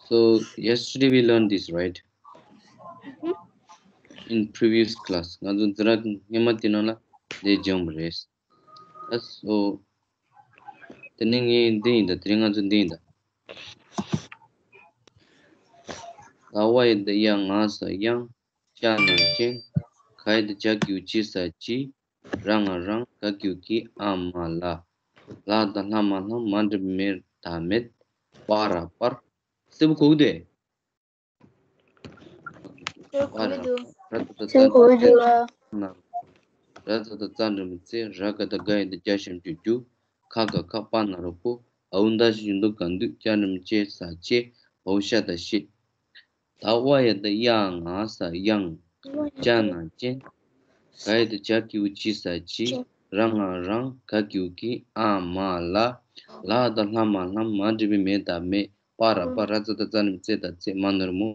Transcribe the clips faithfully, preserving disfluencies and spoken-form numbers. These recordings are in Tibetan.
So yesterday we learned this, right? In previous class. ང་ཚོ་འཛིན་གྲྭ་སྔོན་མ་དེ་ནང་ལ་འདི་སྦྱངས་པ་རེད། ཨ་སོ། དེ་ནས་ངས་འདི་ཡིན་ད། དེ་རིང་ང་ཚོ་འདི་ཡིན་ད། ད་ཝ་ཡ་བཏགས་ཡ་ང་ས་ཡང་། ཅ་ན་ཅན། ག་ཡ་བཏགས་གྱ་གི་གུ་ཅི་ས་ཅི། ར་ང་རང་། ག་གི་གུ་གི། ཨ་མ་ལ། ལ་བཏགས་ལྷ་མ་ལྷམ། མ་འགྲེང་བུ་མེ་བཏགས་མེད། པ་ར་པར། གསལ་པོ་གོ་གི་འདུག་གསལ་པོ་གོ་གི་འདུག་ར་ཙ་ཏ་ཙ་འགྲེང་བུ་ཙེ། ན། ར་ཙ་ཏ་ཙ་འགྲེང་བུ་ཙེ། ར་ག་བཏགས་རྒ་ཡ་བཏགས་རྒྱ་ཞབས་ཀྱུ་རྒྱུ། ཁ་ག་ཁག་པ་ན་རོ་པོ། འ་འུ་ད་ཞབས་ཀྱུ་འདུ་ག་འདུས། ཅ་འགྲེང་བུ་ཅེ་ས་ཅེས། བ་འོག་ཤ་ད་ཤེས། ད་ཝ་ཡ་བཏགས་ཡ་ང་ས་ཡང་། ཅ་ན་ཅན། ག་ཡ་བཏགས་གྱ་གི་གུ་ཅི་ས་ཅི། ར་ང་རང་། ག་གི་གུ་གི། ཨ་མ་ལ། ལ་བཏགས་ལྷ་མ་ལྷམ། མ་འགྲེང་བུ་མེ་བཏགས་མེད། པ་ར་པར། ར་ཙ་ཏ་ཙ་འགྲེང་བུ་ཙེ་ད་ཙེ། མ་ན་རོ་མོ།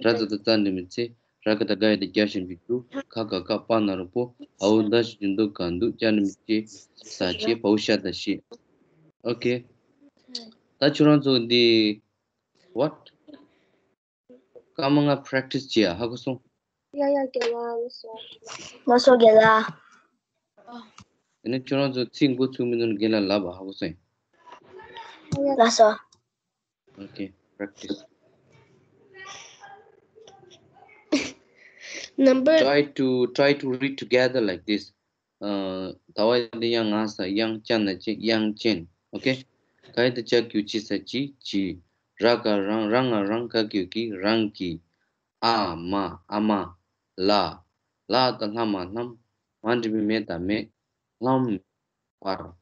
ར་ཙ་ཏ་ཙ་འགྲེང་བུ་ཙེ། ར་ག་བཏགས་རྒ་ཡ་བཏགས་རྒྱ་ཞབས་ཀྱུ་རྒྱུ། ཁ་ག་ཁག་པ་ན་རོ་པོ། འ་འུ་ད་ཞབས་ཀྱུ་འདུ་ག་འདུས། ཅ་འགྲེང་བུ་ཅེ་ས་ཅེས། བ་འོག་ཤ་ད་ཤེས། ཨོ་ཁེ། ད་ཁྱོད་རང་ཚོ་འདི། What? སྐར་མ་ལྔ་practice་བྱེད་ཡ། ཧ་གོ་སོང་། ཡ་ཡ་རྒན་ལགས། ལགས་སོ། ལགས་སོ་རྒན་ལགས། དེ་ནས་ཁྱོད་རང་ཚོ་ཚིག་མགོ་ཚུགས་མི་འདུག་ན་རྒན་ལགས་ལབ་པ། ཧ་གོ་སོང་། ལགས་སོ། Okay, practice. Number. Try to, try to read together like this. ཨ། ད་ཝ་ཡ་བཏགས་ཡ་ང་ས་ཡང་། ཅ་ན་ཅན། ཡང་ཅན། ཨོ་ཁེ། ག་ཡ་བཏགས་གྱ་གི་གུ་ཅི་ས་ཅི། ཅི། ར་ག་རང་། ར་ང་རང་། ག་གི་གུ་གི། རང་གི། ཨ་མ། ཨ་མ་ལ། ལ་བཏགས་ལྷ་མ་ལྷམ། མ་འགྲེང་བུ་མེ་བཏགས་མེད། ལྷམ་མེ་བར།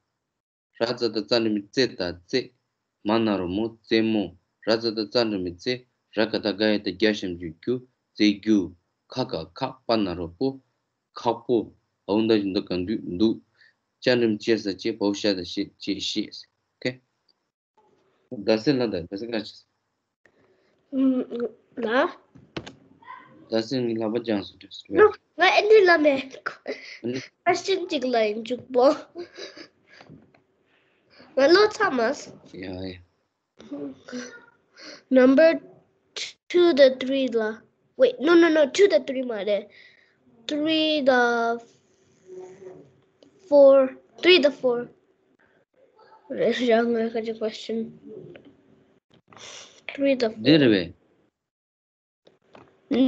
ར་ཙ་ཏ་ཙ་འགྲེང་བུ་ཙེ་ད་ཙེ། མ་ན་རོ་མོ། རྩེད་མོ། ར་ཙ་ཏ་ཙ་འགྲེང་བུ་རྩེ། ར་ག་བཏགས་རྒ་ཡ་བཏགས་རྒྱ་ཞབས་ཀྱུ་རྒྱུ། རྩེད་རྒྱུ། ཁ་ག་ཁག་པ་ན་རོ་པོ། ཁག་པོ། འ་འུ་ད་ཞབས་ཀྱུ་འདུ་ག་འདུས། འདུག་ཅ་འགྲེང་བུ་ཅེ་ས་ཅེས། བ་འོག་ཤ་ད་ཤེས། ཅེས་ཤེས། ཨོ་ཁེ། ཟླ་ཟེར་ལ། ད་ཟླ་ཟེར་ག་ཅི། ཨུམ། ལ། ཟླ་ཟེར་ངའི་ལག་པ་བརྐྱངས་སོང་། ནོ། ང་ཨེ་འདྲ་ལབ་མེད། ཨ་ནི། ཨ་ཤིན་ཅིག་ལ་ཡིན་འཇུག་པོ། ང་ལོ་ཚ་མ། ཡ་ཡ། Number two དང་three ལ། Wait, no, no, no, two དང་three མ་རེད། Three དང་four, three དང་four རེད། རང་ངོས་ཁ་ཅིག་question. Three དང་four འདི་རེད་པས།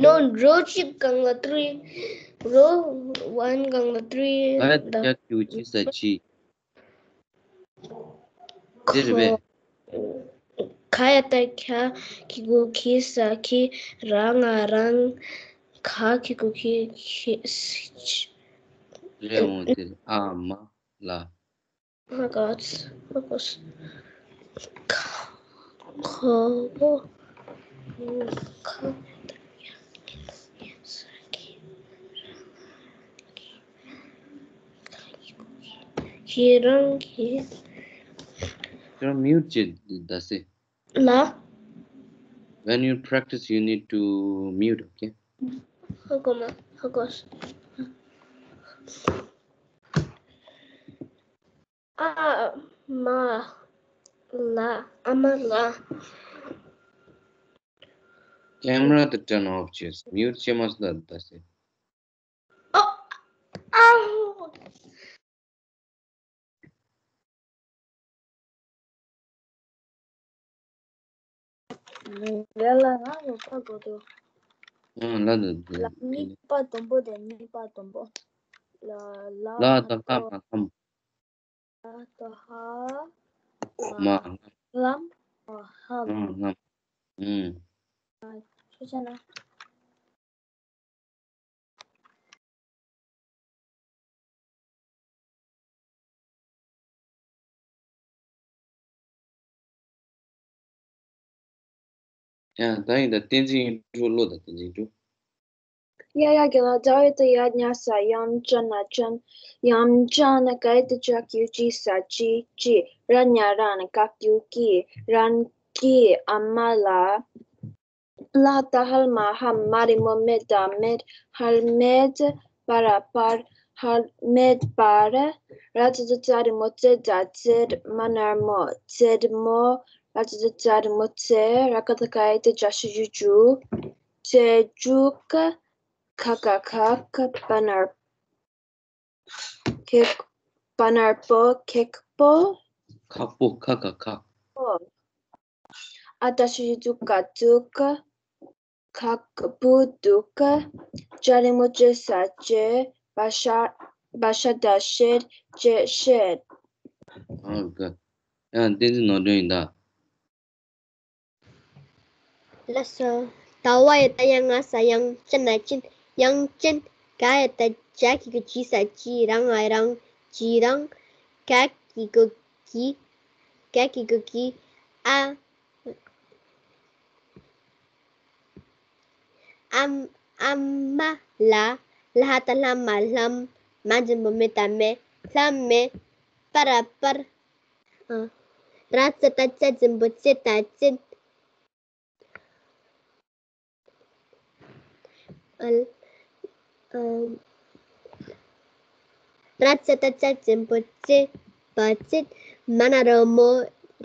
No, row གཅིག་སྒང་ལ་three, row one སྒང་ལ་three ག་ཡ་བཏགས་གྱ་གི་གུ་ཅི་ས་ཅི། འདི་རེད་པས། ག་ཡ་བཏགས་གྱ་གི་གུ་གི་ས་གི། ར་ང་རང་། ག་གི་གུ་གི་གི་ས་ཅི། རེད་འོང་། དེ་ཨ་མ་ལ། ཧ་གོ། ཧ་གོ། ཁ་ཁོ་བོ་ཁ་ཁྱེད་རང་གིས། ཁྱེད་རང་mute བྱེད་ཟླ་ཟེར། ལ། When you practice, you need to mute, okay? ཧ་གོ་མ། ཧ་གོ། ཨ་མ་ལ། ཨ་མ་ལ། Camera དེ་turn off བྱས། Mute བྱས་མ་སོང་ད་ཟེར། ཨོ། ཨ། ལ་ལ་ང་ཡོད་པ་གོ་དོ། ཨ། ལ་ལ་ལ། གཉིས་པ་དང་པོ་དེ། གཉིས་པ་དང་པོ། ལ་ལ་ལ་དང་ལ་མ་ལྷམ། ལ་དང་ཧ། མ་ལྷམ། ལྷམ། ཧ་ལྷམ། ལྷམ། ཨུམ། ཆོས་ཅན། ཡ། ད་ཡིན་ད། བསྟན་འཛིན་ཡིག་འབྲུ་ཀློག་དང་། བསྟན་འཛིན་ཡིག་འབྲུ། ཡ་ཡ་རྒན་ལགས། ད་ཝ་ཡ་བཏགས་ཡ་ཉ་ས་ཡང་། ཅ་ན་ཅན། ཡང་ཅན། ག་ཡ་བཏགས་གྱ་གི་གུ་ཅི་ས་ཅི། ཅི། ར་ཉ་རང་། ག་གི་གུ་གི། རང་གི། ཨ་མ་ལ། ལ་བཏགས་ལྷ་མ་ལྷམ། མ་འགྲེང་བུ་མེ་བཏགས་མེད། ཧེལ་མེད། པ་ར་པར། ཧེལ་མེད་པར། ར་ཙ་ཏ་ཙ་འགྲེང་བུ་རྩེ་ད་རྩེར། མ་ན་རོ་མོ། རྩེད་མོ། ར་ཙ་ཏ་ཙ་རི་མོ་རྩེ། ར་ག་བཏགས་རྒ་ཡ་བཏགས་རྒྱ་ཞབས་ཀྱུ་རྒྱུ། རྩེ་རྒྱུ་ཀ། ཁ་ག་ཁག་ཁ་པ་ན་རོ་ཁེག་པ་ན་རོ་པོ། ཁེག་པོ། ཁག་པོ། ཁ་ག་ཁག་པོ། ཨ་ད་ཞབས་ཀྱུ་དུ་ག་དུག་ཁག་པོ་དུག་ཅ་རི་མོ་ཅེ་ས་ཅེ། བ་ཤ་བ་ཤ་ད་ཤད། ཅེ་ཤད། ཨོ་ག་ཡང་བསྟན་འཛིན་ནོར་སྒྲོན་ཡིན་ད། ལགས་སོ། ད་བ་ཡ་བཏགས་ཡ་ང་ས་ཡང་། ཅ་ན་ཅན། ཡང་ཅན། ག་ཡ་བཏགས་གྱ་གི་གུ་གྱི་ས་གྱི། ར་ང་རང་། གྱི་རང་། ག་གི་གུ་གི། ག་གི་གུ་གི། ཨ། ཨ་ཨ་མ་ལ། ལ་ཧ་ད་ལྷ་མ་ལྷམ། མ་འཛིན་པོ་མེ་ད་མེ། ལྷམ་མེ། པ་ར་པར། ཨ། ར་ཙ་ད་ཙ་འཛིན་པོ་ཙེ་ད་ཙེད། ཨ་ཨ། ར་ཙ་ད་ཙ་འཛིན་པོ་རྩེ། བ་རྩེད། མ་ན་རོ་མོ།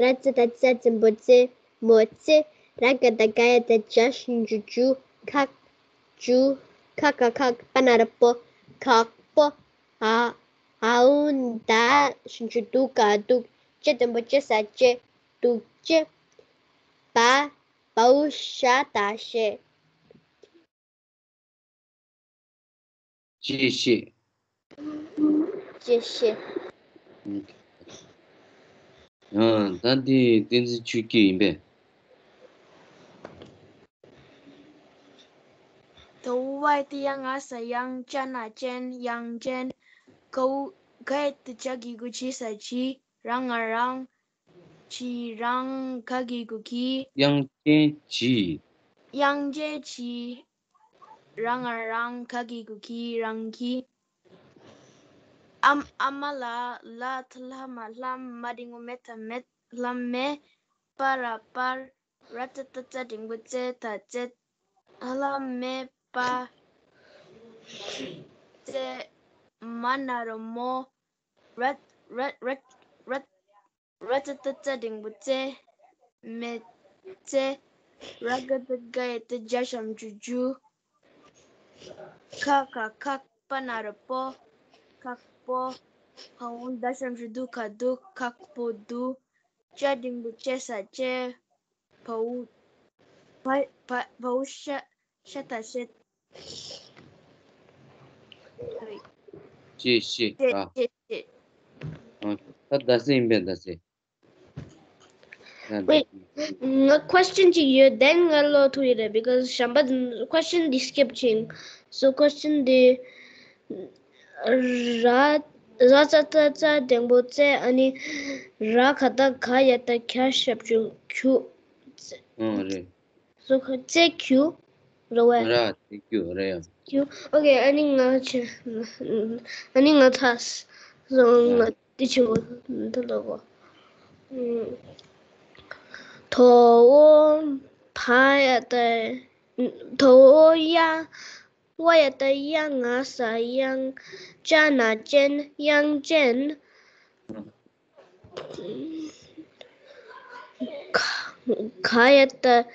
ར་ཙ་ད་ཙ་འཛིན་པོ་རྩེ། མོ་རྩེ། ར་ག་བཏགས་རྒ་ཡ་བཏགས་རྒྱ་ཞབས་ཀྱུ་རྒྱུ། ཁག་རྒྱུ། ཁ་ག་ཁག་པ་ན་རོ་པོ། ཁག་པོ། ཨ་ཨའུ་ད་ཞབས་ཀྱུ་དུ་ག་དུག་ཅ་འཛིན་པོ་ཅེ་ས་ཅེ། དུག་ཅེ། བ་བའུ་ཤ་ད་ཤེ། ཅེས་བཤད། ཅེས་བཤད། ཡང་ད་འདི་བསྟན་འཛིན་ཆོས་སྐྱིད་ཡིན་པས། ད་བ་ཡ་བཏགས་ཡ་ང་ས་ཡང་། ཅ་ན་ཅན། ཡང་ཅན། ག་འུ་ག་ཡ་བཏགས་གྱ་གི་གུ་གྱི་ས་གྱི། ར་ང་རང་། གྱི་རང་། ག་གི་གུ་གྱི། དབྱངས་ཅན་གྱི། དབྱངས་ཅན་གྱི། ར་ང་རང་། ག་གི་གུ་གྱི། རང་གི། ཨམ་ཨ་མ་ལ། ལ་ཐ་ལྷ་མ་ལྷམ། མ་འགྲེང་བུ་མེ་ད་མེད། ལྷམ་མེ། པ་ར་པར། ར་ཙ་ཏ་ཙ་འགྲེང་བུ་རྩེ་ད་རྩེད། ལྷམ་མེ་པ། རྩེ། མ་ན་རོ་མོ། ར་ར་ར་ར། ར་ཙ་ཏ་ཙ་འགྲེང་བུ་རྩེ། མེ་རྩེ། ར་ག་བཏགས་རྒ་ཡ་བཏགས་རྒྱ་ཞབས་ཀྱུ་རྒྱུ། ཁ་ག་ཁག་པ་ན་རོ་པོ། ཁག་པོ། བ་འོག་ད་ཞབས་ཀྱུ་དུ་ག་དུག་ཁག་པོ་དུ། ཅ་འགྲེང་བུ་ཅེ་ས་ཅེ། བའུ་བ་བ་བའུ་ཤ་ཤ་ད་ཤད། ཅེས་བཤད། ཅེས་ཨ། ཅེས་ཅེས། ཨ། ད་ཟླ་ཟེར་ཡིན་པས་ཟླ་ཟེར། ཡ་ཟླ་Wait. ཟེར། ང་question གཅིག་ཡོད། Then ང་ཀློག་ཐུབ་ཡོད་རེད། Because བྱམས་པ་question འདི་skip བྱིན། So question འདི། ར་ར་ཙ་ཏ་ཙ་འགྲེང་བུ་རྩེ། ཨ་ནི་ར་ག་བཏགས་རྒ་ཡ་བཏགས་རྒྱ་ཞབས་ཀྱུ་རྒྱུ། ཨོ་རེད། སོ་ཁ་རྩེ་རྒྱུ་རེད་པས། ར་རྩེ་རྒྱུ་རེད་ཡ། རྒྱུ། ཨོ་ཁེ། ཨ་ནི་ང་ཆེ། ཨ་ནི་ང་ཚ། སོ་ང་ཡ། འདི་ཆེ་བོ་འདི་ལ་གོ། དོ་བོ་ཕ་ཡ་བཏགས། དོ་བོ་ཡ། བ་ཡ་བཏགས་ཡ་ང་ས་ཡང་། ཅ་ན་ཅན། དབྱངས་ཅན། ག་ག་ཡ་བཏགས་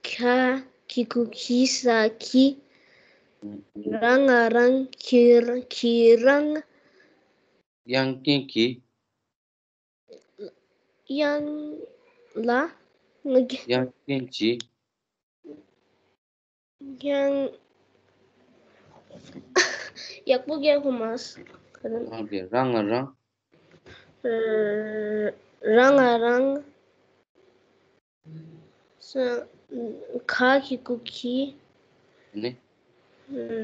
གྱ་གི་གུ་གྱི་ས་གྱི། ར་ང་རང་། གྱི་ར་གྱི་རང་། དབྱངས་ཅན་གྱི། དབྱངས་ལ་ང་གི། དབྱངས་ཅན་གྱི། ཡང་ཡག་པོ་རྒྱག་གོ་མ་སོང་། རང་གི་རང་ང་རང་། རང་ང་རང་། ས་ག་གི་གུ་གི། ནི།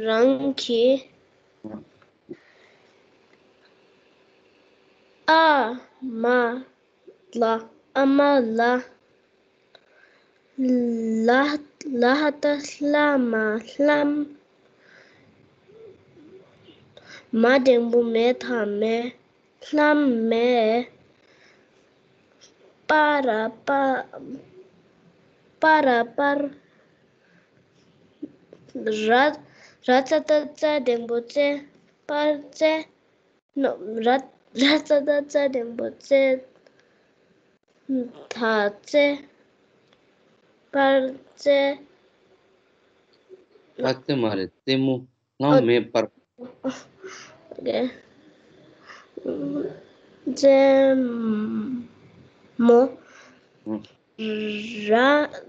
རང་གི། ཨ་མ་ལ། ཨ་མ་ལ། ལ་ལ་ཧ་ད་ལྷ་མ་ལྷམ། མ་འགྲེང་བུ་མེ་ད་མེ། ལྷམ་མེ། པ་ར་པ། པ་ར་པར། ར་ར་ཙ་ད་ཙ་འགྲེང་བུ་རྩེ། པར་རྩེ། ནོ། ར་ར་ཙ་ད་ཙ་འགྲེང་བུ་རྩེ། ད་རྩེ། པར་རྩེ། པར་རྩེ་མ་རེད། རྩེད་མོ། ལྷམ་མེ་པར། ཨོ་ཀེ། རྩེད་མོ། ཨང་། ར།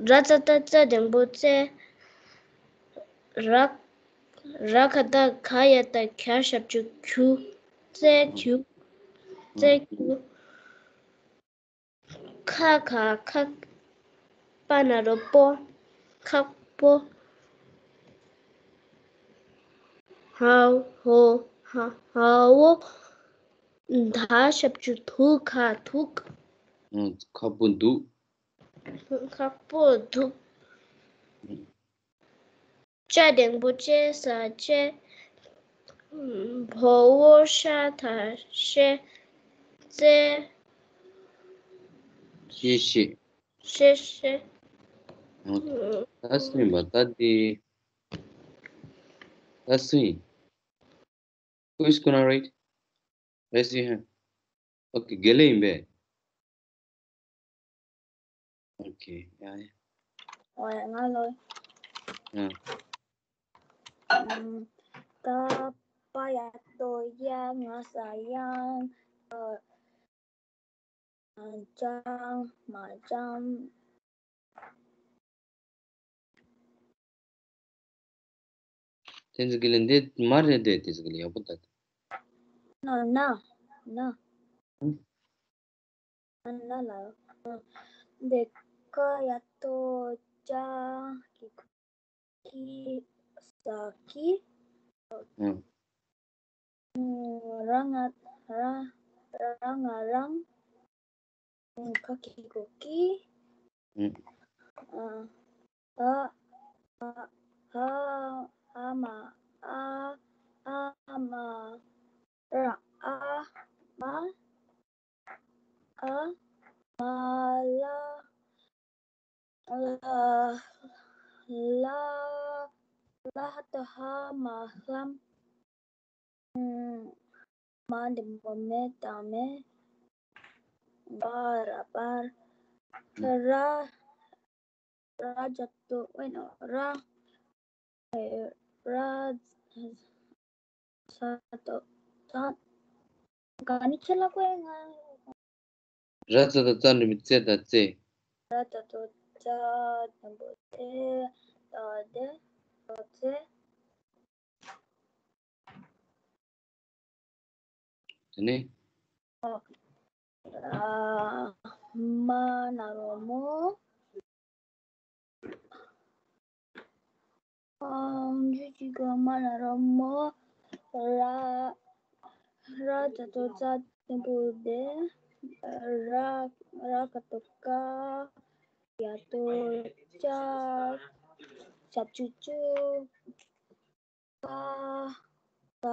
ར་ཙ་ཏ་རྩ་འགྲེང་བུ་རྩེ། ར། ར་ག་བཏགས་རྒ་ཡ་བཏགས་རྒྱ་ཞབས་ཀྱུ་རྒྱུ། རྩེ་རྒྱུ། རྩེ་རྒྱུ། ཁ་ག་ཁག་པ་ན་རོ་པོ། ཁག་པོ། ཧ་ཧོ་ཧ་ཧ་བོ། ད་ཞབས་ཀྱུ་དུ་ག་དུག་ཨང་། ཁག་པོ་འདུག་ཁག་པོ་འདུག་ཅ་འགྲེང་བུ་ཅེ་ས་ཅེ། བོ་བོ་ཤ་ད་ཤེ། རྩེ། ཤེ་ཤེ། ཤེ་ཤེ། ཨང་། ད་སུ་ཡིན་པ། ད་འདི། ད་སུ་ཡིན། Who is gonna read? Raise your hand. Okay, དགེ་ལེགས་ཡིན་པས། Okay, ཡ་ཡ། ཨོ་ཡ། ང་ལོ། ཡ། ཨམ། ད་པ་ཡ་ཏོ་ཡ་ང་ས་ཡང་། ཨ། ཅང་མ་ཅང་། བསྟན་འཛིན་དགེ་ལེགས། འདི་མ་རེད་དེ། བསྟན་འཛིན་དགེ་ལེགས། ཡག་པོ་ལྟ། ན་ན་ན། ཨང་། ན་ན་ལ། འདི་ཀ་ཡ་ཏོ་ཅ་གི་གུ་ཀི་ས་ཀི། ཨང་། ར་ང་ར། ར་ང་རང་། ཁ་གི་གུ་ཀི། ཨང་། ཨ། ཨ། ཨ། ཨ་མ། ཨ། ཨ་མ། ར། ཨ་མ། ཨ་མ་ལ། ལ། ལ། ལ་ཧ་ཏ་ཧ་མ་ལྷམ། མ་འགྲེང་བུ་མེ་ད་མེ། པ་ར་པར། ར། ར་ཙ་ཏོ། ཨེ་ནོ། ར། ར། ས་ཏོ། ས། ག་ནི་ཁྱེད་ལ་ཀོ་ཡ་ང་། ར་ཙ་ཏོ་རྩ་འགྲེང་བུ་རྩེ་ད་རྩེ། ར་ཙ་ཏོ་རྩ་འགྲེང་བུ་རྩེ་ད་རྩེ། རྩེ། དེ་ནས། ཨ། མ་ན་རོ་མོ། ཨ། འཇུ་ཅི་ག་མ་ན་རོ་མོ། ར། ར་ཙ་ཏོ་རྩ་འགྲེང་བུ་རྩེ། ར། ར་ག་བཏགས་རྒ། ཡ་ཏོ་ཡ་རྒྱ། ཞབས་ཀྱུ་རྒྱུ། ཀ། ཀ།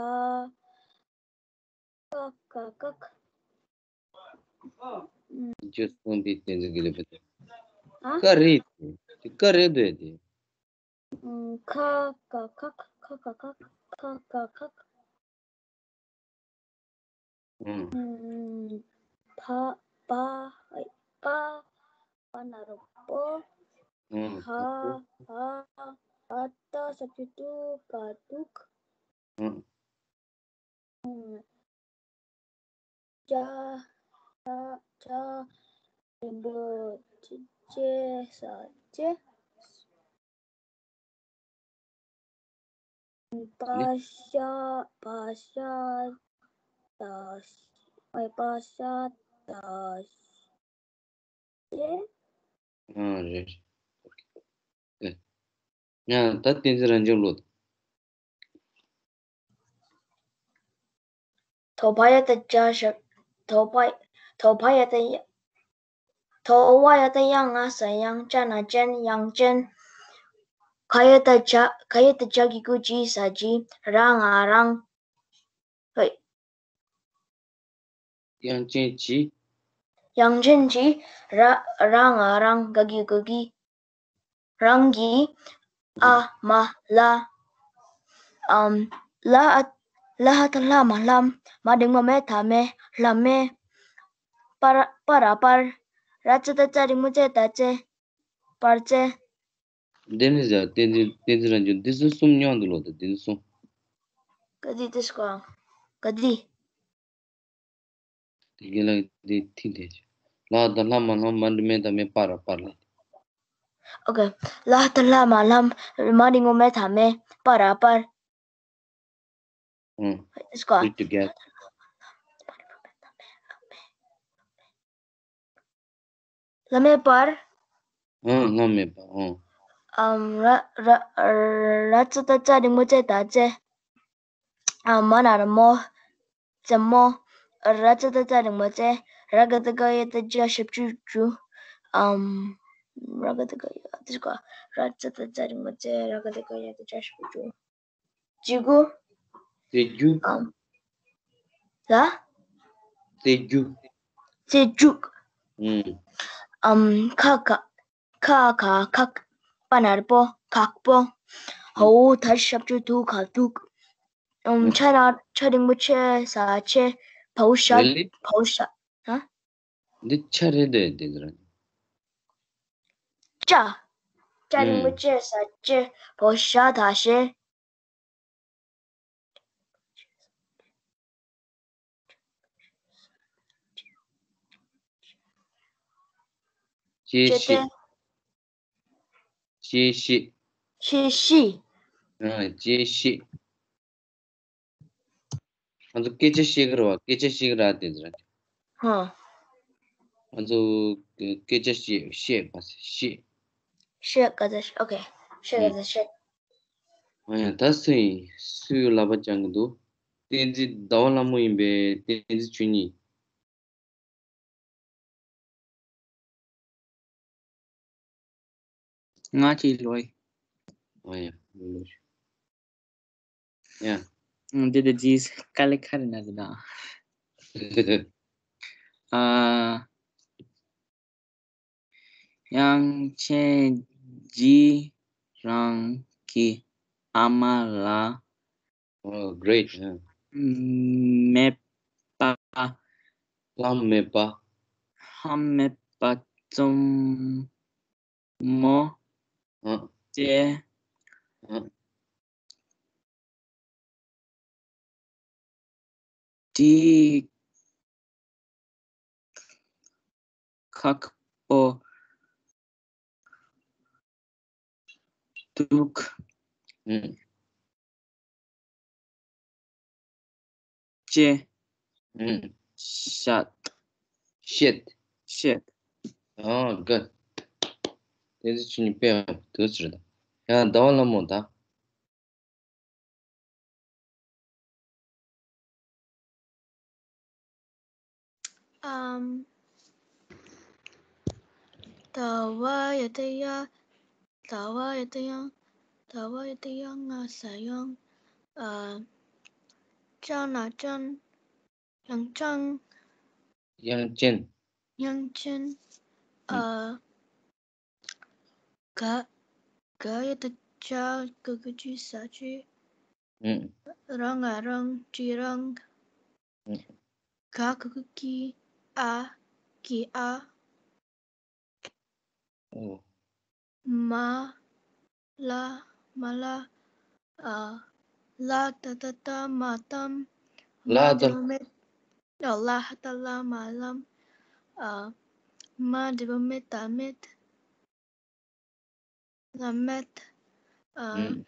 ཀ་ཀ་ཀག་ཨུམ། ཁྱོད་གསུངས་པའི་བསྟན་འཛིན་དགེ་ལེགས་པ་དེ། ཨ། ཀ་རེད་དེ། དེ་ཀ་རེད་དོ་དེ། ཨུམ། ཁ་ཀ་ཁག་ཁ་ཀ་ཁག་ཁ་ཀ་ཁག་ཨུམ། ཨུམ། ཕ། པ། པ། པ་ན་རོ་པོ། ཨུམ། ཧ། ཧ། ཧ་ཏ་ཞབས་ཀྱུ་ཏུ་ག་དུག་ཨུམ། ཨུམ། ཅ། ཅ། ཅ། འགྲེང་བུ་ཅེ། ཅེ་ས་ཅེ། པ་ཤ། པ་ཤ། ད་ཤ། ཨེ། པ་ཤ་ད་ཤ། ཨ་རེད། ཨེ། ཡང་ད་བསྟན་འཛིན་རང་བྱུང་ལོ། ཐོ་བ་ཡ་བཏགས་ཇ་ཞབས། ཐོ་བ། ཐོ་བ་ཡ་བཏགས་ཡ། ཐོ་བ་ཡ་བཏགས་ཡ་ང་ས་ཡང་། ཅ་ན་ཅན། ཡང་ཅན། ག་ཡ་བཏགས་ག། ག་ཡ་བཏགས་ག་གི་གུ་གི་ས་གི། ར་ང་རང་། ཧོ། དབྱངས་ཅན་གྱི། དབྱངས་ཅན་གྱི། ར། ར་ང་རང་། ག་གི་གུ་གི། རང་གི། ཨ་མ་ལ། ཨམ། ལ། ལ་ཧ་ཏ་ལྷ་མ་ལྷམ། མ་འགྲེང་བུ་མེ་ད་མེ། ལྷམ་མེ། པ་ར། པ་ར་པར། ར་ཙ་ཏ་ཙ་རིང་མོ་ཙེ་ད་ཙེ། པར་ཙེ། འདི་ནི་ཟེར་བསྟན་འཛིན་བསྟན་འཛིན་རང་བྱུང་འདི་ཚོ་གསུམ་མཉམ་དུ་ལོག་ད་འདི་ཚོ་གསུམ། ག་དི་དེ་སྐོ། ག་དི། དེ་གི་ལ་དེ་ཐིག་དེ། ལ་ད་ལྷ་མ་ལྷ་མ་འདི་མེ་ད་མེ་པ་ར་པ་ལ། ཨོ་ཀེ། ལ་ད་ལྷ་མ་ལྷ་མ་འདི་ངོ་མེ་ད་མེ་པ་ར་པར། ཨང་། Let's go. Read together. བླ་མེད་པར། ཨང་། བླ་མེད་པར། ཨང་། ཨམ། ར་ར་ར་ཙ་ཏ་ཙ་རིང་མོ་ཙེ་ད་ཙེ། ཨམ། མ་ན་རོ་མོ། ཙེ་མོ། ར་ཙ་ཏ་ཙ་རིང་མོ་ཙེ། ར་ག་ད་ག་ཡ་ཏ་ཇ་ཞབས་ཀྱུ་ཇུ། ཨམ། ར་ག་ད་ག་ཡ་ཏ་ཇ་ག་ར་ཙ་ཏ་ཙ་རིང་མོ་ཙེ། ར་ག་ད་ག་ཡ་ཏ་ཇ་ཞབས་ཀྱུ་ཇུ། ཇི་གུ། རྩེད་རྒྱུག་ཨམ། ལ། རྩེད་རྒྱུག་རྩེད་རྒྱུག་ཨུམ། ཨམ། ཁ་ཁ། ཁ་ཁ་ཁག་པ་ན་རོ་པོ། ཁག་པོ། ཧོ་ད་ཞབས་ཀྱུ་དུ་ཁ་དུག་ཨམ། ཆ་ན་ཆ་རིང་པོ་ཆེ་ས་ཆེ། བའུ་ཤ། Really? བའུ་ཤ། ཧ། འདི་ཆ་རེད་དེ་འདི་ཟེར། ཅ། ཅ་རིང་པོ་ཨུམ། ཅེ་ས་ཅེ། བའུ་ཤ་ད་ཤེ། ཅེ་ཅེ་ཤེ། ཏེ། ཅེ་ཤེ། ཅེ་ཤེ། ཨ། ཅེ་ཤེ། ང་ཚོ་སྐད་ཆ་བཤད་གི་རེད་བ། སྐད་ཆ་བཤད་གི་རེད་དེ་ཟེར། ཧ། ང་ཚོ་སྐད་ཆ་བཤད་བཤད་པ་ཤེ། ཤེ་ག་ཚ་ཤེ། ཨོ་ཁེ། ཤེ་ག་ཨུམ། ཚ་ཤེ། ཨ་ཡ། ད་སུ་ཡིན། སུས་ལབ་པ་སྦྱང་གི་འདུག་བསྟན་འཛིན་ཟླ་བ་ལྷ་མོ་ཡིན་པས། བསྟན་འཛིན་ཆོས་ཉིད། ང་ཅི་ལོས། ཨ་ཡ། ཡ། ཨང་། འདི་དེ་ཇིས་ཀ་ལེ་ཁ་རེ་ན་ཟི་ན། ཨ། དབྱངས་ཅན་རྗེས་རང་གི་ཨ་མ་ལ། Oh, great. ཨ། མེད་པ། ལྷམ་མེད་པ། ལྷམ་མེད་པ་བཙུན་མོ། ཨ། ཅེས། ཨ། དེའི་ཁག་པོ་འདུག་ཨུམ། ཅེས། ཨུམ། བཤད། བཤད། བཤད། ཨ། ག་དེ་ཚོ་ཆུ་ནི་དཔེ་ཡང་དུ་ཟེར་ད། ཡང་ཟླ་བ་ལྷ་མོ་ད། ཨམ། ཟླ་བ་ཡ་ཏ་ཡ། ཟླ་བ་ཡ་ཏ་ཡང་། ཟླ་བ་ཡ་ཏ་ཡ་ང་ས་ཡང་། ཨ། ཅང་ན་ཅན། དབྱངས་ཅན། དབྱངས་ཅན། དབྱངས་ཅན། ཨ། ག་ག་ཡ་ཏ་ཅ། ག་གུ་ཅི་ས་ཅི། ཨུམ། ར་ང་རང་། ཅི་རང་། ཨུམ། ག་གུ་གུ་གི། ཨ། གི་ཨ། ཨོ། མ། ལ། མ་ལ། ཨ། ལ་ཏ་ཏ་ཏ་མ་ཏམ། ལ་མ་ཏ། འདི་བ་མེད། ཨ། ལ་ཧ་ཏ་ལ་མ་ལམ། ཨ། མ་འདི་བ་མེད་ད་མེད། ལ་མེད། ཨ། ཨུམ།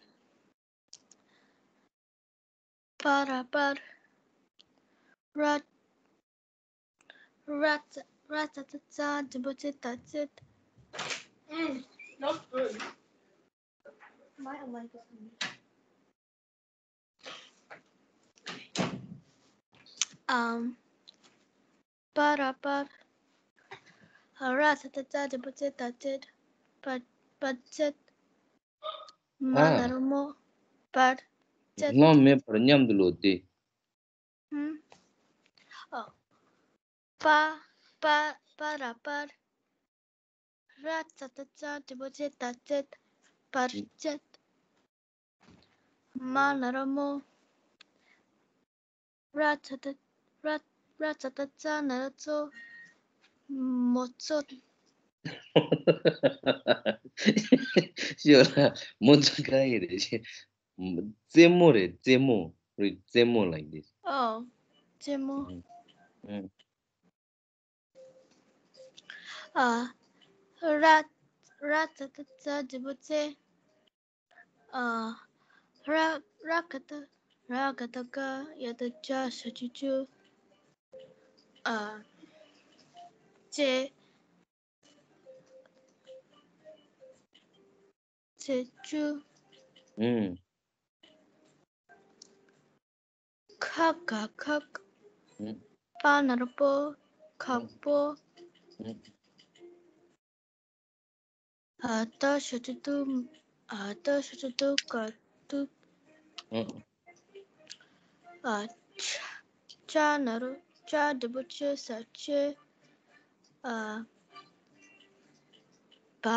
པ་ར་པར། ར། ར་ཙ། ར་ཙ་ཏ་ཙ་འགྲེང་བུ་ཙེ་ད་ཙེད། ཨམ། པ་ར་པར། ར་ཙ་ཏ་ཙ་འགྲེང་བུ་ཙེ་ད་ཙེད། པ། པ་ཙེད། མ། ཨ། ན་རོ་མོ། པར། ཙེད། ལྷམ་མེད་པར་མཉམ་དུ་ལོག་སྟེ། ཨ། པ། པ། པ་ར་པར། ར་ཙ་ཏ་ཙ་འགྲེང་བུ་ཙེ་ད་ཙེད། པར་ཙེད། མ་ན་རོ་མོ། ར་ཙ་ཏ། ར། ར་ཙ་ཏ་ཙ་ན་རོ་ཙོ། མོ་ཚོ། ཤོད་ལ། མོ་ཚོ་ག་ཡི་རེད། རྩེད་མོ་རེད། རྩེད་མོ་རེད། རྩེད་མོ། like this. ཨོ། རྩེད་མོ། ཨ། ར། ར་ཙ་ད་ཙ་འགྲེང་བུ་རྩེ། ཨ། ར། ར་ག་ད། ར་ག་ད་རྒ། ཡ་ད་ཡར། ཞབས་ཀྱུ་ཀྱུ། ཨ། རྩེ། རྩེ་ལྕུ། ཨུམ། ཁ་ག་ཁག་ཨུམ། པ་ན་རོ་པོ། ཁག་པོ། ཨུམ། ཨ། ཏ་ཞབས་ཀྱུ་ཏུ། ཨ། ཏ་ཞབས་ཀྱུ་ཏུ། ཀ་ཏུ། ཨུམ། ཨ། ཅ། ཅ་ན་རོ། ཅ་འགྲེང་བུ་ཅུ། ས་ཅུ། ཨ། བ།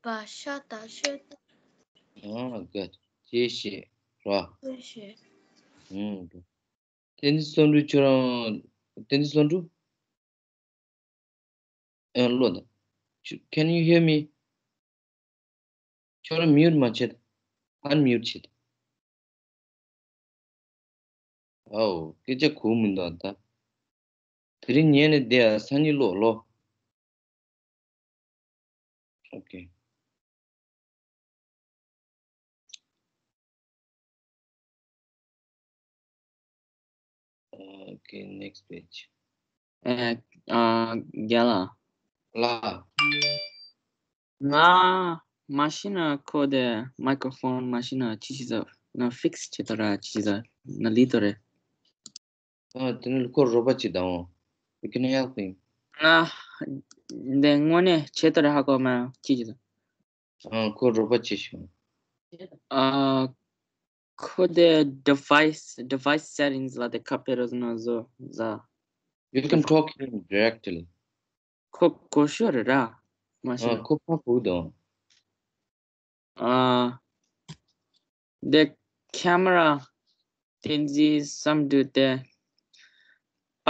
བ་ཤ་ད་ཤོད། ཨ། good. ཅེས་བྱས་ར། ཅེས་བྱས། ཨུམ། བསྟན་འཛིན་བསམ་འགྲུབ། ཁྱོད་རང་། བསྟན་འཛིན་བསམ་འགྲུབ། ཨ། ལོ་ད། Can you hear me? ཁྱོད་རང་mute མ་བྱེད། unmute བྱེད། ཨའོ། སྐད་ཆ་གོ་མི་འདུག་ད། དེ་རིང་ཉལ་ནས་བསྡད་ཨ། སང་ཉིན་ཀློག་ལོ། Okay. Okay, next page. ཨ། ཨ། རྒན་ལགས། ལགས། ང་མ་ཤེས་ན་ཁོ་དེ་microphone མ་ཤེས་ན་ཅི་ཞིག་ཟ་ན་fix བྱེད་དོ་ར། ཅི་ཞིག་ཟ་ན་ལི་དོ་རེད། ཨ། དེ་ནི་ཁོ་རོགས་པ་ཅིག་དང་། You can help him. ང་འདི་དངོས་གནས་བྱེད་དོ་ར། ཧ་གོ་མ་ཅི་ཞིག་ཟ། ཨ། ཁོ་རོགས་པ་བྱེད་ཤོག་ཨ། ཁོ་དེ་device, device settings ལ་དེ་ཁ་ཕེ་རོ་ན་བཟོ་ཟ། You can talk him directly. ཁོ་གོ་ཤོ་རེད་ར། མ་ཤེས་ན། ཁོ་ཕ་བུ་དང་། ཨ། དེ་camera བསྟན་འཛིན་བསམ་འགྲུབ་དེ། པ།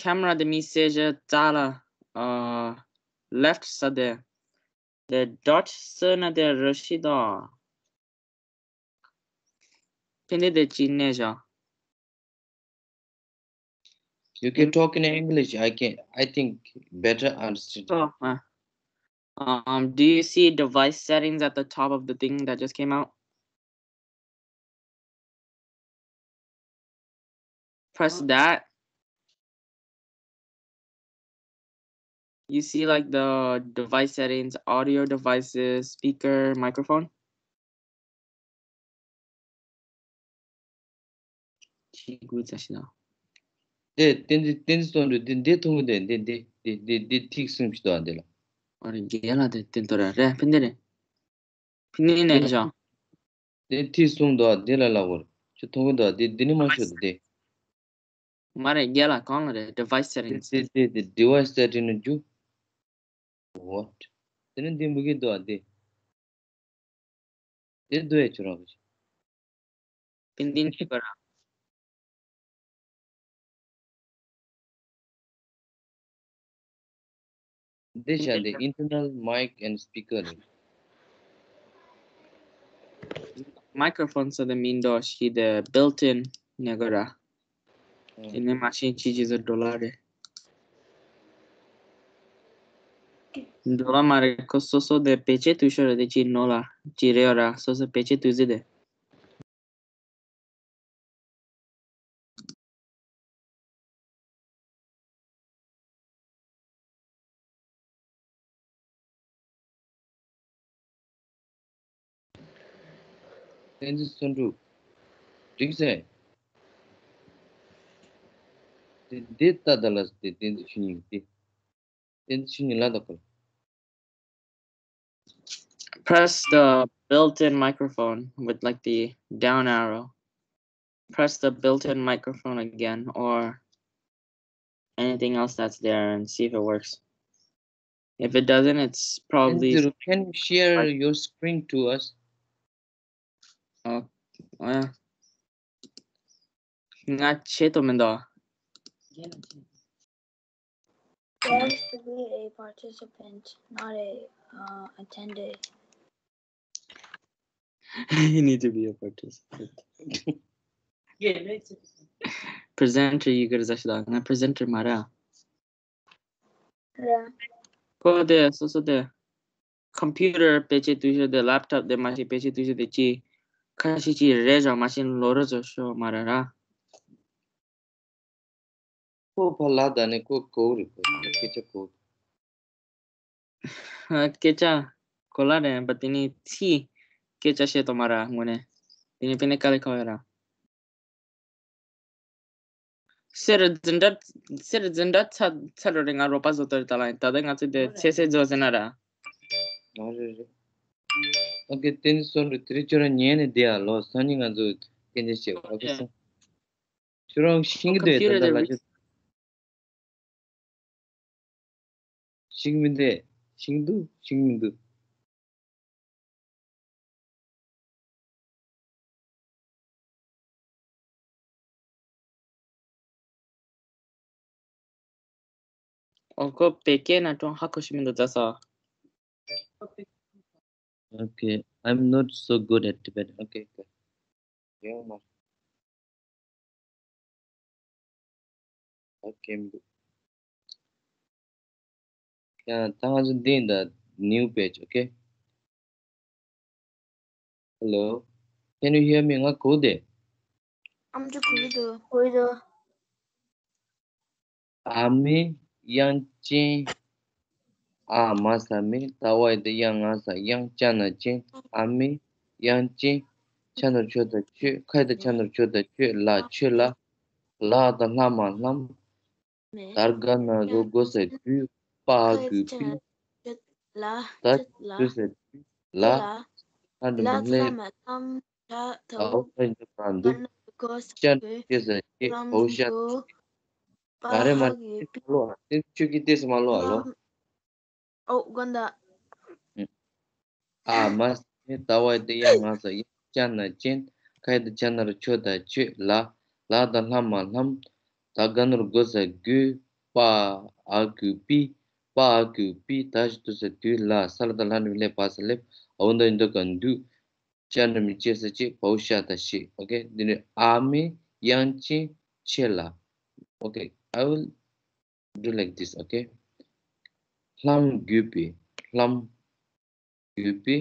camera དེ་མི་གསལ་ཞིག་རྩ་ལ། ཨ། left ས་དེ། དེ་dot ས་ན་དེ་ར་ཤི་དང་། ཕན་བདེ་དེ་ཅི་གནས་བཞག You can talk in English. I can, I think, better understand. Oh, uh, um, do you see device settings at the top of the thing that just came out? Press that. You see, like, the device settings, audio devices, speaker, microphone. ཅི་དགོས་ཙམ་ཞིག་དང་། དེ་བསྟན་འཛིན། བསྟན་འཛིན་བསམ་འགྲུབ། འདི་འདི་མཐོང་གི་འདུག་འདི་འདི་འདི་འདི་འདི་ཐིག་གསུམ་ཞིག་འདུག་འདི་ལ། ཨ་རེ། རྒན་ལགས་དེ་བསྟན་ཐོག་ར་རེད། ཕན་ནི་རེད། ཕན་ནི་ནས་བཞག་འདི་ཐིག་གསུམ་འདུག་འདི་ལ་ལབ་དགོས་རེད། ཁྱོད་མཐོང་གི་འདུག་འདི་འདི་ནི་མ་ཤོད་འདི། མ་རེད། རྒན་ལགས་གང་ལ་རེད། device settings. དེ་དེ་དེ་device settings ནི་རྒྱུ། What? དེ་ནི་འདི་མི་གི་འདུག་ཨ། དེ་དེ་འདུག་ཨེ། ཁྱོད་རང་གི་ཏིན་ཏིན་ཤི་པ་ར། འདི་བྱ། འདི་internal mic and speaker རེད། microphone ཟེར་དེ་མིན་འགྲོ་ཞིག་དེ་built in ནས་གོ་ར། དེ་ནས་མ་ཤེས་ཅི་ཅི་ཟེར་འགྲོ་ལ་རེད། འགྲོ་ལ་མ་རེད། ཁོ་སོ་སོ་དེ་བེད་སྤྱད་དུ་ཤོར་རེད། དེ་ཅི་ནོ་ལ་ཅི་རེད་ཡོད་ར། སོ་སོ་བེད་སྤྱད་དུ་ཟེར་དེ། བསྟན་འཛིན་བསམ་འགྲུབ། འགྲིག་ཟེར། དེ་འདི་ལྟ་ད་ལ་དེ་བསྟན་འཛིན་ཆོས་ཉིད་དེ། བསྟན་འཛིན་ཆོས་ཉིད་ལ་ད་གོ། Press the built-in microphone with, like, the down arrow. Press the built-in microphone again, or anything else that's there, and see if it works. If it doesn't, it's probably Andrew, can you share your screen to us? Oh, well, ང་ཆེ་ཏོ་མིན་ད། He has to be a participant, not a uh, attendee. You need to be a participant. Presenter ཡི་གེར་ཟ་ཤི་ད་ང་presenter མ་ར། ར། ཁོ་དེ་སོ་སོ་དེ་computer དཔེ་ཆའི་དུས་ཤོ་དེ་laptop དེ་མ་ཤེས་དཔེ་ཆའི་དུས་ཤོ་དེ་ཅི་ཁ་ཤས་ཅི་རེད་ཅང་མ་ཤེས་ལོ་རོ་ཚོ་ཤོ་མ་ར་ར། ཁོ་ཕ་ལ་ད་ནི་ཁོ་གོ་རི་ཁོ་སྐད་ཆ་གོ། སྐད་ཆ་གོ་ལ་རེད་པ་དེ་ནི་ཚི་སྐད་ཆ་བཤད་དོ་མ་ར་ངོ་ནས་དེ་ནི་དཔེ་ནི་དཀའ་ལས་ཁག་ཡོད་ར། སེར་འཛིན་གྲྭ་སེར་འཛིན་གྲྭ་ཚ་ཚ་རོ་རེ་ང་རོ་པ་བཟོ་ཏོ་རེ་ད་ལ་ད་ལྟ་ང་ཚོ་དེ་ཚེ་སེ་བཟོ་ཟེར་ན་ར། ཨ་རེ་རེ། ཨོ་ཀེ་ཏེན་སོན་རུ་དེ་རིང་ཁྱོད་རང་ཉན་ནས་བསྡད་ཡ་ལོ་སང་ཉིན་ང་ཚོ་སྐད་ཆ་བཤད་ཨོ་ཀེ་སོང་། ཁྱོད་རང་ཤིང་གི་འདུག་ད་ལྟ་ལ་ཁྱོད། ཤིང་མི་འདུག་ཤིང་འདུག་ཤིང་མི་འདུག་ཨོ་ཁོ་བེ་ཀེ་ན་ཀྲོང་ཧ་ཁོ་ཤི་མི་འདུག་ཛ་ས། Okay, I'm not so good at Tibetan. Okay, okay. Yeah, ma. Okay, yeah, ད་ང་ཚོ་འདི་ཡིན་ད་new page, okay? Hello, can you hear me? ང་གོ་བདེ། ཨམ་ཅོག་གོ་བདེ་གོ་བདེ། ཨ་མའི་དབྱངས་ཅན། ཨ་མ་ས་མེ། ད་བ་ཡི་དེ་ཡ་ང་ས་དབྱངས། ཅ་ན་ཅན། ཨ་མའི་དབྱངས་ཅན། ཆ་ན་རོ་ཆོ་ད་ཆོས། ཁ་ཡི་དེ་ཆ་ན་རོ་ཆོ་ད་ཆོས་ལ། ཆོས་ལ། ལ་ད་ལྷ་མ་ལྷམ། ད་རྒ་ན་རོ་གོ་ས་གུ། པ་ཨ་གུ་པི། ད་དུ་ས་དུས་ལ། ལ་ལ་མི་ལྷས། ཨའོ་ད་འདུག་ག་འདུག་ཅ་ན་ཅེ་ས་ཅེ་བའོ་ཤ། མ་རེད་མ་རེད། ཏེ་མ་ལོ་ཨ། ཏེ་ཆོས་ཀྱི་ཏེ་སི་མ་ལོ་ཨ་ལོ། ཨོ་དགོན་ད། ཨ་མ་ས་མེ། ད་བ་ཡི་དེ་ཡ་ང་ས་དབྱངས། ཅ་ན་ཅན། ཁ་ཡི་དེ་ཆ་ན་རོ་ཆོ་ད་ཆོས་ལ། ལ་ད་ལྷ་མ་ལྷམ། ད་རྒ་ན་རོ་གོ་ས་གུ། པ་ཨ་གུ་པི། པ་ཨ་གུ་པི། ད་ཞི་དུ་ས་དུས་ལ། ས་ལ་ད་ལྷ་ནི་མི་ལྷས། བ་ས་ལྷེབ། ཨའོ་ད་ཡི་འདོ་ག་འདུག་ཅ་ན་མི་ཅེ་ས་ཅེ་བའོ་ཤ་ད་ཤེ། ཨོ་ཀེ། འདི་ནི་ཨ་མའི་དབྱངས་ཅན་ཆེ་ལ། ཨོ་ཀེ། I will do like this, okay? ལྷམ་གུ་པི། ལྷམ་གུ་པི།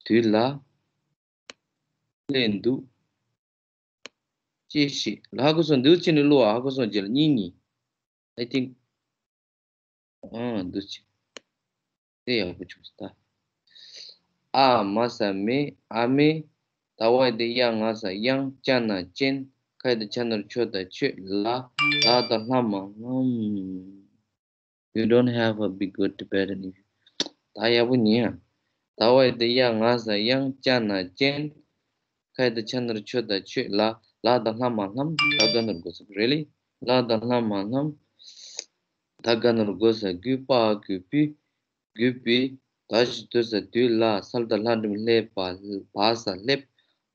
དུས་ལ་ལྷས་འདུག་ཅེས་ཤེས། ལ་ཧ་གོ་སོང་། འདི་ཅི་ནི་ལོ་ཨ་ཧ་གོ་སོང་། རྗེས་ལ་གཉིས་གཉིས། I think ཨང་འདུག་ཅི། དེ་ཡག་པོ་བྱུང་སོང་ད། ཨ་མ་ས་མེ། ཨ་མའི། ད་བ་ཡི་དེ་ཡ་ང་ས་དབྱངས། ཅ་ན་ཅན། ཁ་ཡི་དེ་ཆ་ན་རོ་ཆོ་ད་ཆོས་ལ། ལ་ད་ལྷ་མ་ལྷམ། You don't have a big good Tibetan. ད་ཡག་པོ་ཉན་ཡ། ད་བ་ཡི་དེ་ཡ་ང་ས་དབྱངས། ཅ་ན་ཅན། ཁ་ཡི་དེ་ཆ་ན་རོ་ཆོ་ད་ཆོས་ལ། ལ་ད་ལྷ་མ་ལྷམ། ད་རྒ་ན་རོ་གོ་ས་གུ། Really? ལ་ད་ལྷ་མ་ལྷམ། ད་རྒ་ན་རོ་གོ་ས་གུ། པ་ཨ་གུ་པི། གུ་པི། ད་ཞི་དུ་ས་དུས་ལ། ས་ལ་ད་ལྷ་འགྲེང་བུ་ལྷས། བ་བ་ས་ལྷེབ།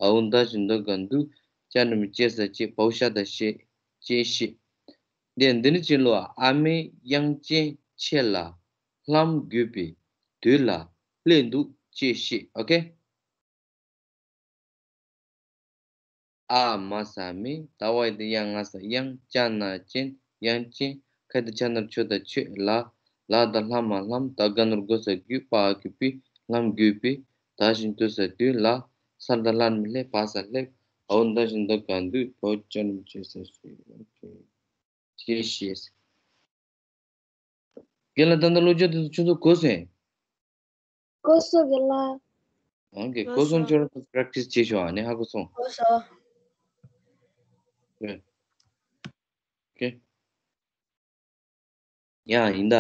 ཨའོ་ད་ཞི་འདོ་ག་འདུག་ཅ་ན་མི་ཅེ་ས་ཅེ་བའོ་ཤ་ད་ཤེ། ཅེས་ཤེས། འདི་འདི་ནི་ཅི་ལོ་ཨ། ཨ་མའི་དབྱངས་ཅན་ཆེ་ལ། ལྷམ་གུ་པི། དུས་ལ་ལྷས་འདུག་ཅེས་ཤེས། ཨོ་ཀེ། ཨ་མ་ས་མེ། ད་བ་ཡི་དེ་ཡ་ང་ས་དབྱངས། ཅ་ན་ཅན། དབྱངས་ཅན། ཁ་ཡི་དེ་ཆ་ན་རོ་ཆོ་ད་ཆོས་ལ། ལ་ད་ལྷ་མ་ལྷམ། ད་རྒ་ན་རོ་གོ་ས་གུ། པ་ཨ་གུ་པི། ལྷམ་གུ་པི། ད་ཞི་དུ་ས་དུས་ལ། ས་ལ་ད་ལྷ་འགྲེང་བུ་ལྷས། བ་ས་ལྷེབ། ཨའོ་ད་ཞི་འདོ་ག་འདུག་བའོ་ཅ་ན་མི་ཅེ་ས་ཤེས། ཅེས་ཤེས། རྒན་ལགས་ད་ལྟ་སློབ་སྦྱོང་དེ་ཚོ་ཁྱོད་ཚོ་གོ་སོང་ངས། གོ་སོང་རྒན་ལགས། ཨང་ཀེ། གོ་གོ་སོང་སོང་། ཁྱོད་རང་ཚོ་practice བྱེད་ཤོག་ཨ་ནི་ཧ་གོ་སོང་། གོ་སོང་། ཨོ་ཀེ། ཡ་ཡིན་ད།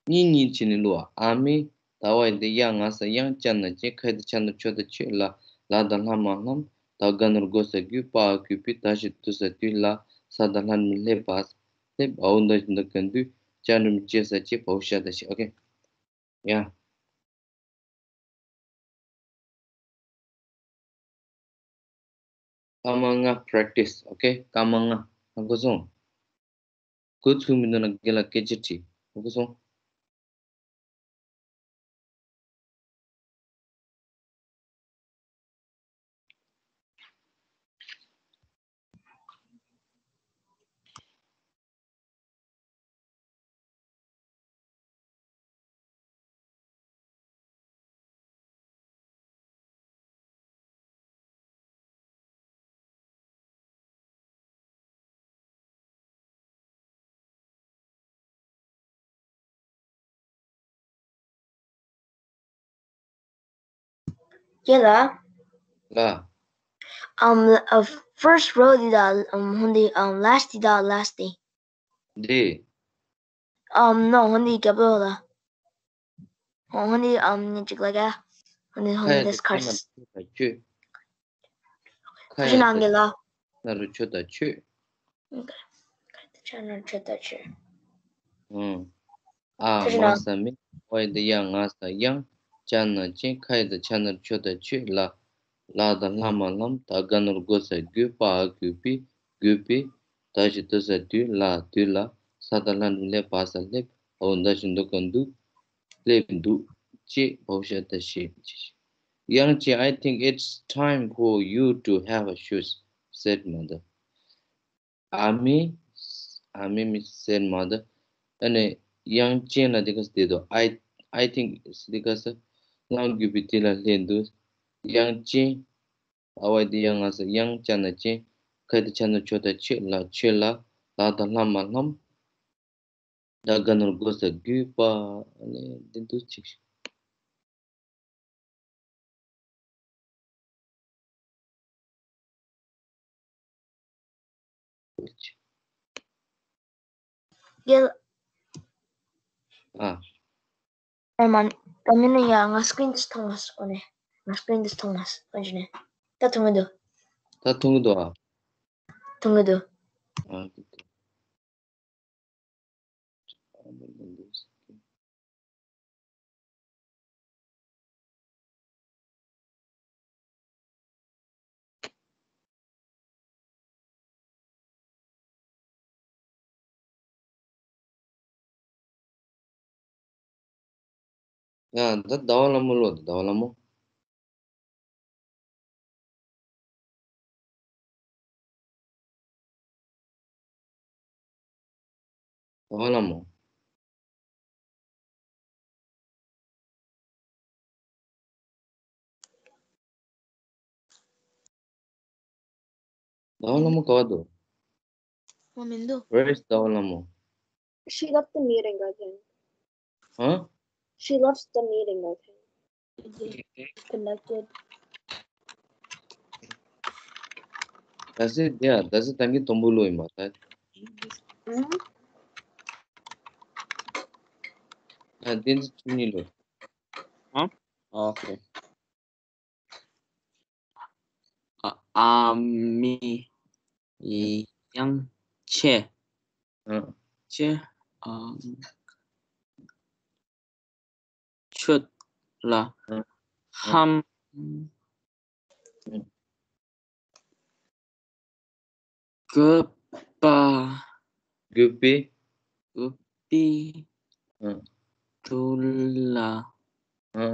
གཉིས་གཉིས་བྱས་ནས་ཀློག་ཨ། ཨ་མའི། ད་བ་ཡི་དེ་ཡ་ང་ས་དབྱངས། ཅ་ན་ཅན། ཁ་ཡི་དེ་ཆ་ན་རོ་ཆོ་ད་ཆོས་ལ། ལ་ད་ལྷ་མ་ལྷམ། ད་རྒ་ན་རོ་གོ་ས་གུ། པ་ཨ་གུ་པི། ད་ཞི་དུ་ས་དུས་ལ། ས་ད་ལྷ་འགྲེང་བུ་ལྷས། བ་ས་ལྷེབ། ཨའོ་ད་ཞི་འདོ་ག་འདུག་ཅ་ན་མི་ཅེ་ས་ཅེ་བའོ་ཤ་ད་ཤེ། ཨོ་ཀེ། ཡ། སྐར་མ་ལྔ་practice, okay? སྐར་མ་ལྔ། ཧ་གོ་སོང་། འགོ་ཚུགས་མི་འདུག་ན་རྒན་ལགས་སྐད་ཆ་དྲིས། ཨོ་ཁེ་སོང་། རྒན་ལགས། ལགས། ཨམ། ཨ། first row འདི་དང་། ཨམ། ཧོན་འདི། ཨམ། last འདི་དང་། last འདི། འདི། ཨམ། no ཧོན་འདི་རྒྱབ་ལོགས་ལ། ཧོན་འདི། ཨམ། ཉིན་གཅིག་ལ་ག་ཧོན་འདི། ཧོན་འདི། ཁ་ཡ་དེ་ཁར། ཁ་ན་ཁྱོད་དང་ཁྱོད། ཁ་ཡ་ཕྱི་ནང་གི་ལ། ན་རུ་ཁྱོད་དང་ཁྱོད། ཁ་ཡ་དེ་ཕྱི་ནང་ཁྱོད་དང་ཁྱོད། ཨང་། ཨ། ཕྱི་མ་ནང་ས་མེ། ཝའི་དེ་ཡ་ང་ས་ཡང་། ཅ་ན་ཅན། ཁ་ཡ་དེ་ཕྱི་ནང་ཁྱོད་དང་ཁྱོད་ལ། ལ་དང་ལྷ་མ་ལྷམ། ད་ག་ན་རོ་གོ་ས་གུ། པ་འ་གུ་པི། གུ་པི། ད་ཞབས་ཀྱུ་ཏུ་ས་དུ། ལ་དུ་ལ། ས་ད་ལྷ་འགྲེང་བུ་སླེ། བ་ས་སླེབས། འ་འོག་ད་ཞབས་ཀྱུ་འདོ་ག་འདུ། སླེབས་འདུག་ཅེས་བའོ་ཤ་ད་ཞེས་པའི་ཕྱིར། དབྱངས་ཅན། I think it's time for you to have a shoes, said mother. ཨ་མའི། ཨ་མའི་མི་said mother. ཨ་ནི་དབྱངས་ཅན་ལ་དེ་ག་ས་དེ་དོ། I, I think དེ་ག་ས་ལམ་གུ་པི་དེ་ལ་སླེབས་འདུག་དབྱངས་ཅན། ཨ། ཝའི་དེ་ཡ་ང་ས་ཡང་། ཅ་ན་ཅན། ཁ་ཡ་དེ་ཕྱི་ནང་ཁྱོད་དང་ཁྱོད་ལ། ཁྱོད་ལ། ལ་དང་ལྷ་མ་ལྷམ། ད་ག་ན་རོ་གོ་ས་གུ། པ་འ་ནི་འདི་འདུག་ཅིག་རྒན། ཨ། ཨ་མ། ཨ་མ་ནི་ཡ། ང་screen འདི་མཐོང་མ་སོང་ནས། ང་screen འདི་མཐོང་མ་སོང་ནས། ད་མཐོང་གི་འདུག་ད་མཐོང་གི་འདུག་ཨ། མཐོང་གི་འདུག་ཨ། ཡ། ད་ཟླ་བ་ལྷ་མོ་ལོ། ད་ཟླ་བ་ལྷ་མོ། ཟླ་བ་ལྷ་མོ། ཟླ་བ་ལྷ་མོ་ག་བ་འདུག་ཨོ་མི་འདུག Where is ཟླ་བ་ལྷ་མོ། She left the meeting, I think. Huh? She left the meeting, I think. Connected. ད་སེ་དེ་ཡ། ད་སེ་ད་གིན་དུམ་བུ་ལོ་ཡིན་མ་ད། ཨང་། ད་དེ་ཚོ་ཆུ་ནི་ལོ། ཨ། ཨོ་ཁེ། ཨ། ཨ་མའི་དབྱངས་ཅན། ཨ། ཅན། ཨ། ཁྱོད་ལ། ཨ། ལྷམ། ཨ། གུ་པ། གུ་པི། གུ་པི། ཨ། དུ་ལ། ཨ།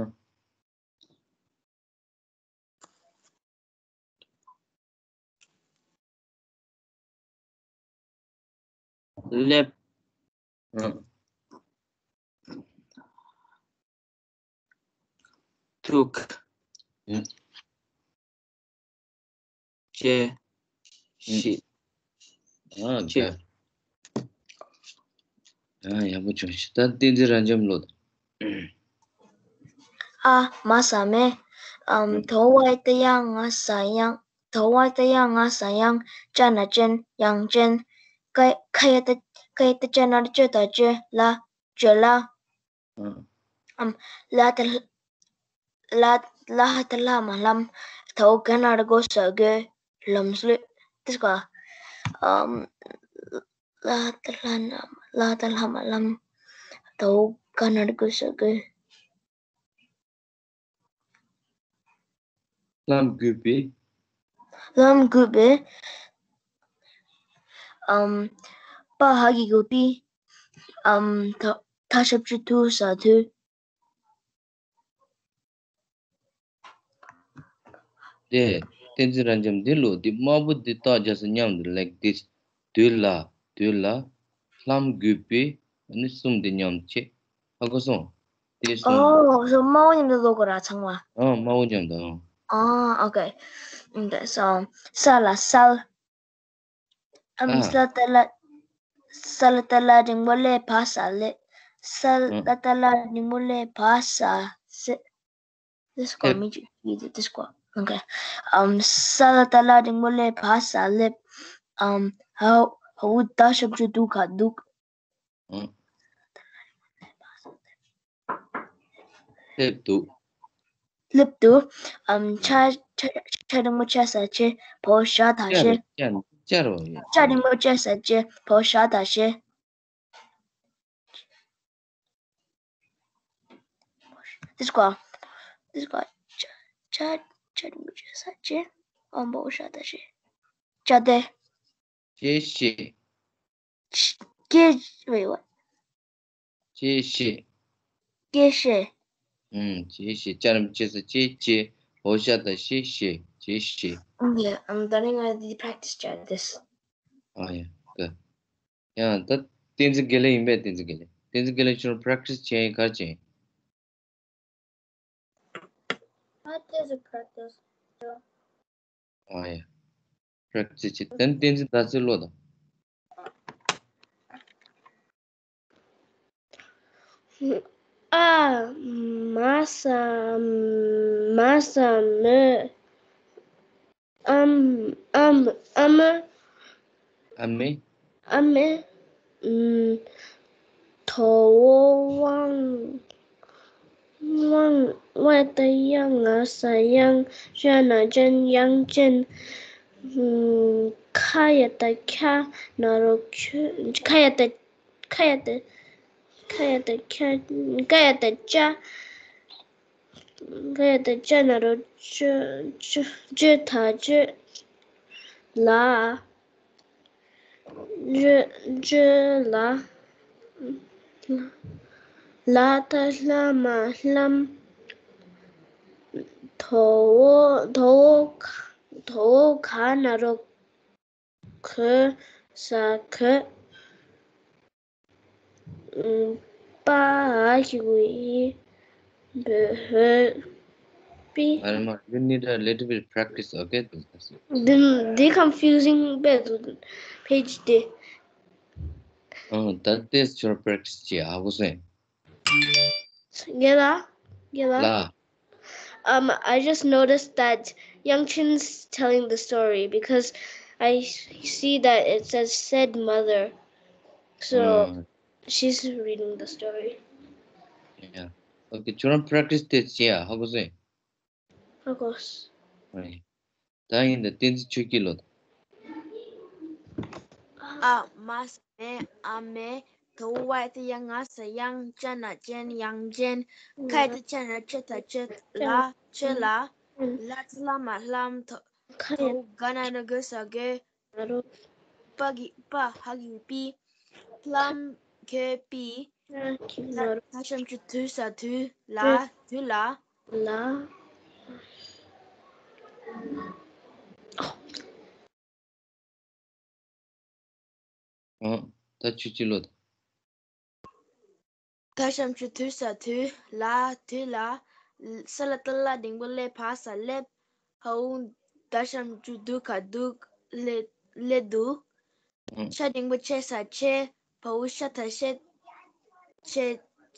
སླེབས། ཨ། འདུག་ཨ། ཅེས། ཨ། ཤི། ཨ། ཅེས། ཨ། ཡག་པོ་བྱུང་ཤག་ད་བསྟན་འཛིན་རབ་འབྱམས་ལོ། ཨ་མ་ས་མེ། ཨམ། ཨ། ད་ཝའི་ད་ཡ་ང་ས་ཡང་། ད་ཝའི་ད་ཡ་ང་ས་ཡང་། ཅ་ན་ཅན། ཡང་ཅན། ཁ། ཁ་ཡ་ད། ཁ་ཡ་ད་ཅ་ན་རོ་ཅོ་ད་ཅོ་ལ། ཅོ་ལ། ཨ། ཨམ། ལ་ད་ལྷ། ལ། ལ་ཧ་ད་ལྷ་མ་ལྷམ། ད་འོག་ག་ན་རོ་གོ་ས་གོ། ལྷམ་སླེབས། དེ་ག་ཨམ། ལ་ད་ལྷ་ན། ལ་ད་ལྷ་མ་ལྷམ། ད་འོག་ག་ན་རོ་གོ་ས་གོ། ལྷམ་གུ་པི། ལྷམ་གུ་པི། ཨམ། པ། པ་ཧ་གི་གུ་པི། ཨམ། ད་ད་ཞབས་ཀྱུ་དུ་ས་དུ། དེ་བསྟན་འཛིན་རབ་འབྱམས་འདི་ལོ་འདི་དམར་པོ་འདི་རྟགས་རྒྱག་ས་མཉམ་དུ་ལེགས་འདི་དུས་ལ་དུས་ལ་ལྷམ་གུས་པའི་ཨ་ནི་གསུམ་འདི་མཉམ་བྱེད། ཧ་གོ་སོང་། དེ་གསུམ། ཨོ་སོ་དམར་པོ་མཉམ་དུ་ཀློག་དགོས་ར་ཚང་མ། ཨ་དམར་པོ་མཉམ་དུ། ཨ་ཨོ་ཁེ། འདི་སོང་། ས་ལ་སལ། ཨམ། ཨ། ས་ལ་ཏ་ལ། ས་ལ་ཏ་ལ་འགྲེང་བུ་ལེབ་བ་ས་ལེབ། ས་ལ་ཏ་ལ་འགྲེང་བུ་ལེབ་བ་ས་སེ། དེ་སྐོར་མི་ཅིག་གིས་དེ་སྐོར། ཨོ་ཁེ། ཨམ། ས་ལ་ཏ་ལ་འགྲེང་བུ་ལེབ་བ་ས་ལེབ། ཨམ། ཧ་ཧ་འུ་ད་ཞབས་ཀྱུ་དུ་ག་དུག། ཨང་། སླེབས་འདུག། སླེབས་འདུག། ཨམ། ཆ་ཆ་ཆ་འགྲེང་བུ་ཆ་ས་ཆེ། བ་འོག་ཞ་ད་ཤེ། ཅ་རེད། ཅ་ཅ་རེད་བ། ཡ། ཆ་འགྲེང་བུ་ཆ་ས་ཆེ། བ་འོག་ཞ་ད་ཤེ། དེ་སྐོར། དེ་སྐོར། ཆ་ཆ་ཆ་འགྲེང་བུ་ཆ་ས་ཆེ། ཨམ། བ་འོག་ཞ་ད་ཤེ། ཅ་དེ། ཅེས་ཤེས། ཅེས། wait, what? ཅེས་ཤེས། ཅེས་ཤེས། ཨུམ། ཅེས་ཤེས། ཅ་རམ་ཅེ་ས་ཅེ་ཅེ། འོག་ཞ་ད་ཤེ་ཤེས། ཅེས་ཤེས། Okay, I'm starting with the practice chat this. ཨ་ཡ། ག་ཡང་ད་བསྟན་འཛིན་དགེ་ལེགས་ཡིན་པས། བསྟན་འཛིན་དགེ་ལེགས། བསྟན་འཛིན་དགེ་ལེགས་ཁྱོད་རང་practice་བྱས་ཡིན་ག་རེ་བྱས་ཡིན། Practice, practice. ཨ་ཡ། practice་བྱེད། དེ་ནས་བསྟན་འཛིན་ཟླ་ཚེས་ཀློག་དང་། ཨ། མ་ས། མ་ས་མེ། ཨམ། ཨམ། ཨ་མེ། ཨ་མེ། ཨ་མེ། ཨམ། ད་འོག་དབང་། དབང་། ཝ་ཡ་བཏགས་ཡ་ང་ས་དབྱང་། ཅ་ན་ཅན། དབྱངས་ཅན། ཨམ། ཁ་ཡ་བཏགས་ཁྱ་ན་རོ་ཁྱོ། ཁ་ཡ་བཏགས། ཁ་ཡ་བཏགས། ཁ་ཡ་བཏགས་ཁྱ། ཀ་ཡ་བཏགས་ཅ། ཀ་ཡ་བཏགས་ཅ་ན་རོ་ཅོ། ཅོ། ཅོ་ད་ཅོ། ལ། ཅོ། ཅོ་ལ། ལ་ད་ལྷ་མ་ལྷམ། ད་འོག་ད་འོག་ད་འོག་ག་ན་རོ་གོ་ས་གོས། པ་འ་ཞབས་ཀྱུ་པའི། པི། Alma, you need a little bit of practice, okay? འདི་འདི་confusing དཔེ་འདུག page དེ། ཨང་། ད་ལྟའི་ཚོར་practice་བྱེད། ཧ་གོ་སོང་། རྒན་ལགས། རྒན་ལགས། ལགས། Um, I just noticed that Yang Chen's telling the story because I see that it says said mother. So, mm, she's reading the story. Yeah. Okay, ཁྱོད་རང་practice་དེ་བྱེད་ཨ། ཧ་གོ་སོང་། ཧ་གོ་སོང་། ཨེ། ད་ཡིན་ད་བསྟན་འཛིན་ཆོས་སྐྱིད་ལོ། ཨ་མ་ས་མེ། ཨ་མེ། ད་འོག་ཝ་ཡ་བཏགས་ཡ་ང་ས་དབྱང་། ཅ་ན་ཅན། དབྱངས་ཅན། ཁ་ཡ་བཏགས་ཁྱ་ན་རོ་ཁྱོ་ད་ཁྱོད། ལ། ཁྱོད་ལ། ལ་ཙ་ལ་མ་ལྷམ། ད་འོག་ག་ན་རོ་གོ་ས་གོས། པ་གི་པ་འ་གི་པི། ལྷམ་གོས་པི། ད་ཞབས་ཀྱུ་དུ་ས་དུས། ལ། དུས་ལ། ལ། ཨང་། ད་ཆུ་ཅི་ལོ་ད། ད་ཞབས་ཀྱུ་དུ་ས་དུས། ལ། དུས་ལ། ས་ལ་ཏ་ལ་འགྲེང་བུ་སླེ་བ་ས་སླེབས། འ་འོག་ད་ཞབས་ཀྱུ་དུ་ག་དུག། སླེ་སླེ་དུག། ཨང་། ཆ་འགྲེང་བུ་ཆེ་ས་ཆེ། བ་འོག་ཤ་ད་ཤེ། ཆེ་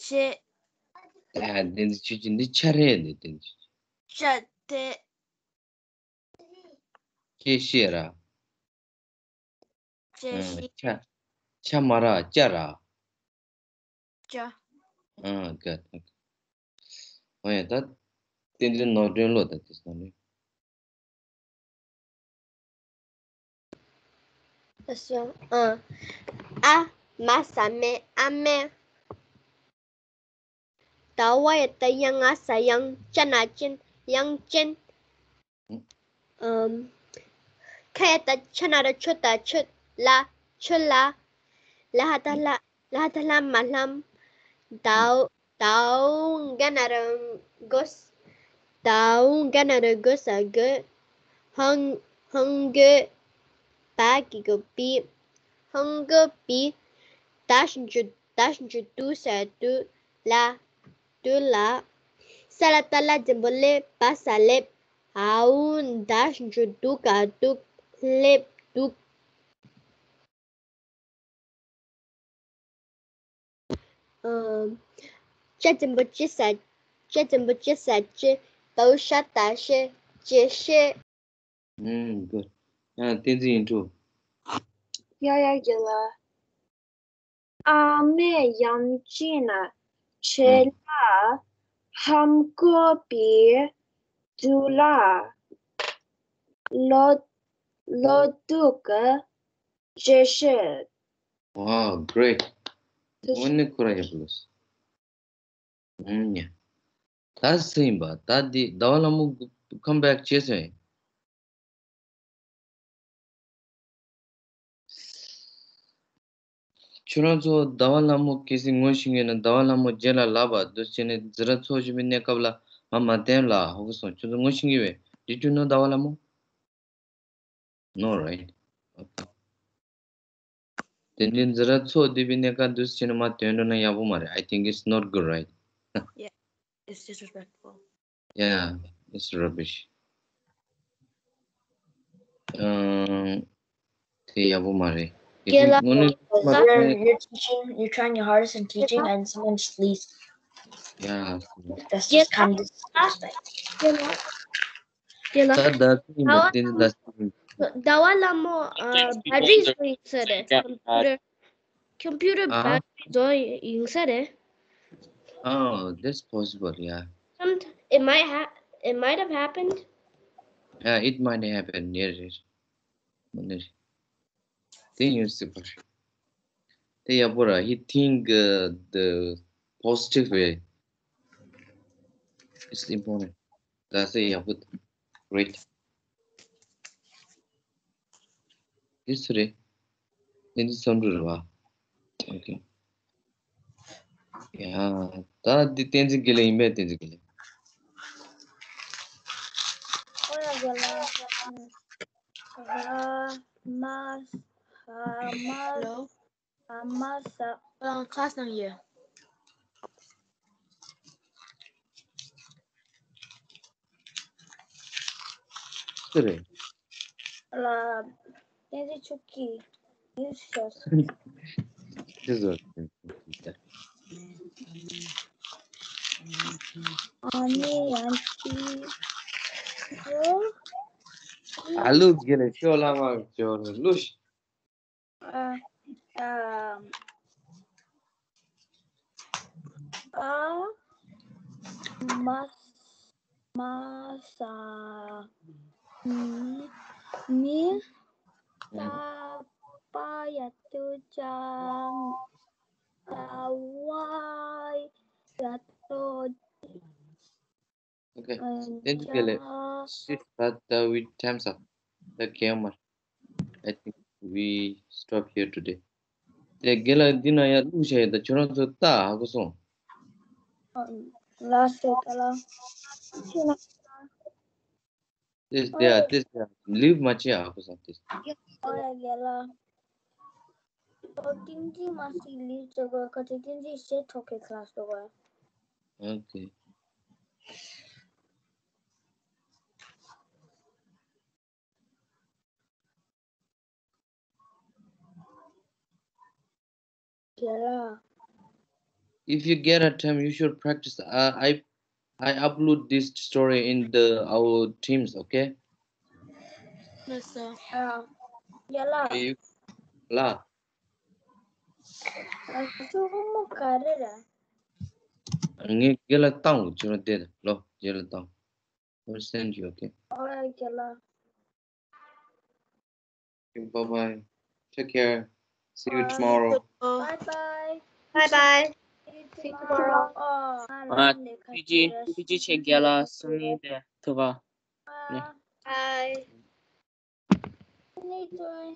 ཆེ། ཨ། བསྟན་འཛིན་ཆོས་སྐྱིད་འདི་ཆ་རེད་འདི་བསྟན་འཛིན་ཆོས་སྐྱིད། ཆ་དེ། ཅེས་ཤེས་ར། ཅེས་ཤེས། ཨ། ཆ། ཆ་མ་ར་ཅ་ར། ཅ། ཨ། ག་ད། འོ་ཡ་ད། བསྟན་འཛིན་ནོར་སྒྲོན་ལོ་ད་དེ་སོང་ནས། ཨ་སོང་། ཨ། ཨ་མ་ས་མེ། ཨ་མེ། ད་འོག་ཝ་ཡ་བཏགས་ཡ་ང་ས་དབྱང་། ཅ་ན་ཅན། དབྱངས་ཅན། ཨམ། ཁ་ཡ་བཏགས་ཁྱ་ན་རོ་ཁྱོ་ད་ཁྱོད། ལ། ཁྱོད་ལ། ལ་ཧ་ད་ལྷ། ལ་ཧ་ད་ལྷ་མ་ལྷམ། དའོ། དའོ་ག་ན་རོ་གོ་ས། དའོ་ག་ན་རོ་གོ་ས་གོ། ཧང་། ཧང་གོ། པ་གི་གོ་པི། ཧང་གོ་པི། ད་ཞབས་ཀྱུ། ད་ཞབས་ཀྱུ་དུ་ས་དུ། ལ། དུ་ལ། ས་ལ་ཏ་ལ་འཛིན་པོ་ལེབ། པ་ས་ལེབ། ཨའུ་ད་ཞབས་ཀྱུ་དུ་ག་དུག། ལེབ་དུག། ཨམ། ཅ་འཛིན་པོ་ཅི་ས། ཅ་འཛིན་པོ་ཅི་ས་ཅི། པའུ་ཤ་ཏ་ཤེ། ཅེ་ཤེ། ཨུམ། གུཌ། ཡ། བསྟན་འཛིན་ཡིན་འགྲོ། ཡ་ཡ་རྒན་ལགས། ཨ་མས་ཡང་ཅིན་ན་ཆེ་ལ་ཧམ་གོ་པི་དུ་ལ་ལོ་ལོ་དུ་ག་ཅེ་ཤེ། Wow, great. དངོས་གནས་ཁོ་རང་ཡག་པོ་ལོས། ཨུམ་ཉ། ད་སུ་ཡིན་པ། ད་འདི་ཟླ་བ་ལྷ་མོ་come back བྱས་སོང་ཡིན། ཁྱོད་རང་ཚོ་ཟླ་བ་ལྷ་མོ་གལ་སྲིད་ངོ་ཤེས་ཀྱི་ན་ཟླ་བ་ལྷ་མོ་རྗེས་ལ་ལབ་པ་འདུག་བྱས་ནས་འཛི་ར་ཚོགས་བཞིན་པའི་གནས་སྐབས་ལ་ང་མ་བསྟན་ལ་ཧོ་གི་སོང་། ཁྱོད་ཚོ་ངོ་ཤེས་ཀྱི་བས། Did you know ཟླ་བ་ལྷ་མོ? No, right? དེ་འདྲའི་འཛི་ར་ཚོགས་བསྡད་པའི་གནས་སྐབས་འདུག་བྱས་ནས་མ་བསྟན་འགྲོ་ན་ཡག་པོ་མ་རེད། I think it's not good, right? Yeah, it's disrespectful. Yeah, it's rubbish. Um, དེ་ཡག་པོ་མ་རེད། དེ་དེ་ལ་དངོས་གནས་You're, you're teaching, you're trying your hardest in teaching, and someone just leaves. Yeah. That's just kind of disrespect. དེ་ལ། དེ་ལ། ད་ད་ཚིག་ཡིན་པ་དེ་ནི་ད་ཚིག་ཡིན། ཟླ་བ་ལྷ་མོ་ཨ་བྷ་ཊི་རི་བཟོ་ཡིན་ས་རེད། ཀམ་པུ་ཊར། ཀམ་པུ་ཊར་ཨ་བྷ་ཊི་རི་བཟོ་ཡིན་ས་རེད། Oh, that's possible, yeah. Some, it might ha- it might have happened. Yeah, it might happen. Yeah, yeah. དེ་ཡིན་སྲིད་པ་རེད། དེ་ཡག་པོ་ར། He think, uh, the positive way. It's important. That's a ཡག་པོ། Great. དེ་སུ་རེད། བསྟན་འཛིན་བསམ་གྲུབ་རེད་པ། Okay. ཡ། ད་འདི་བསྟན་འཛིན་དགེ་ལེགས་ཡིན་པས། བསྟན་འཛིན་དགེ་ལེགས། ཨོ་ཡ་དགེ་ལགས། ཧ་མ་ཧ་མ། Hello. ཧ་མ་ས། ཁོ་རང་ཁ་སང་ཡོད། སུ་རེད། ལ། བསྟན་འཛིན་ཆོས་སྐྱིད། ཡུལ་ཤོར་སོང་། ཅི་བཟོ། ཨ་ནི་ཡང་ཅི། ཨ་ལུ་དགེ་ལེགས་ཤོག་ལ་མ་ཅོ་ལུ། ཨ། ཨ། ཨ། མ། མ་ས། མི། མི། ས་པ་ཡ་ཏུ་ཅ། ད་བ་ཡ་ཏོ། Okay. Then དགེ་ལེགས། Shift that, uh, with time's up. The gamer. I think we stop here today. དེ་དགེ་ལགས་འདི་ན་ཡར་བླུགས་བྱས་ཡོད། ད་ཁྱོད་རང་ཚོ་ལྟ་ཧ་གོ་སོང་། ལ་སོ་ད་ལ། དེ་དེ་དེ་ལིབ་མ་བྱེད་ཧ་གོ་སོང་དེ། ཨོ་ཡ་དགེ་ལགས། ཨོ་ཏིང་ཏིང་མ་སི་ལིབ་བྱེད་དགོས། ཁ་ཅིག་ཏིང་ཏིང་ཤེས་ཐོག་གི་ཁ་ལ་སོ་གོ། Okay. དགེ་ལགས། If you get a time, you should practice. Uh, I I upload this story in the our teams, okay? Yes, sir. ཨ། དགེ་ལགས། If ལ། ཨ་ཅོ་མོ་ག་རེ་རེད། ངས་དགེ་ལགས་བཏང་གོ་ཅི་ར་དེ་ལོ་དགེ་ལགས་བཏང་། I'll send you, okay? All right, དགེ་ལགས། Okay, bye bye. Take care. See you tomorrow. Bye bye. Bye bye. See you tomorrow. ཨ། ཐུགས་རྗེ་ཆེ། དགེ་ལགས་སང་ཉིན་དེ་ཐུག་ག Bye.